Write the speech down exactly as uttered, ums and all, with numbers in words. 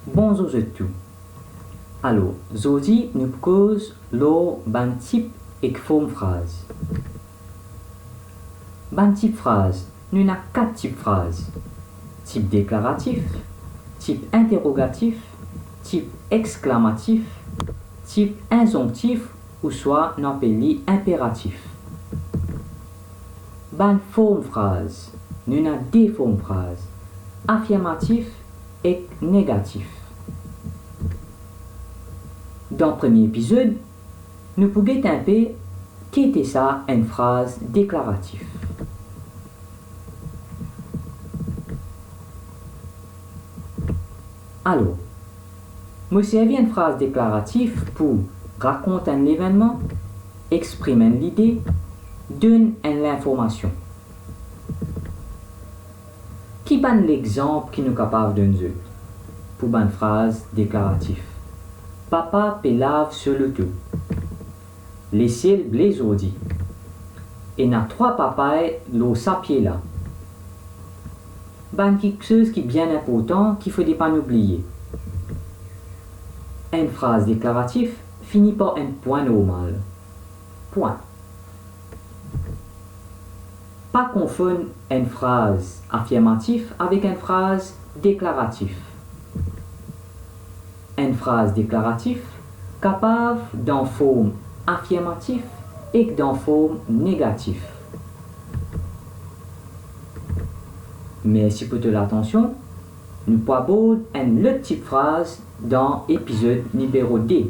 Bonzour zot tou. Alor, zordi nou pou koz lor bann tip ek form fraz. Bann tip fraz, nou ena kat tip fraz: tip deklaratif, tip interogatif, tip exklamatif, tip inzonktif ouswa nou apel li inperatif. Bann form fraz, nou ena de form fraz, afirmatif ek negatif. Dan premie epizod, nou pou get inpe ki ete sa enn fraz deklaratif. Alor, mo servi enn fraz deklaratif pou rakont enn levennman, exprim enn lide, donn enn linformasion. Ki bann lexanp ki nou kapav donn zot pou bann fraz deklaratif? Papa pe lav so loto. Lesiel ble zordi. Ena trwa papay lor sa pie la. Bann kiksoz ki bien inportan ki fode pa nou bliye. Enn fraz deklaratif fini par enn pwin normal. Pwin. Pa konfonn enn fraz afirmatif avek enn fraz deklaratif. Enn fraz deklaratif kapav dan form afirmatif ek dan form negatif. Mersi pou to latansion. Nou pou abord enn lot tip fraz dan epizod nimero de.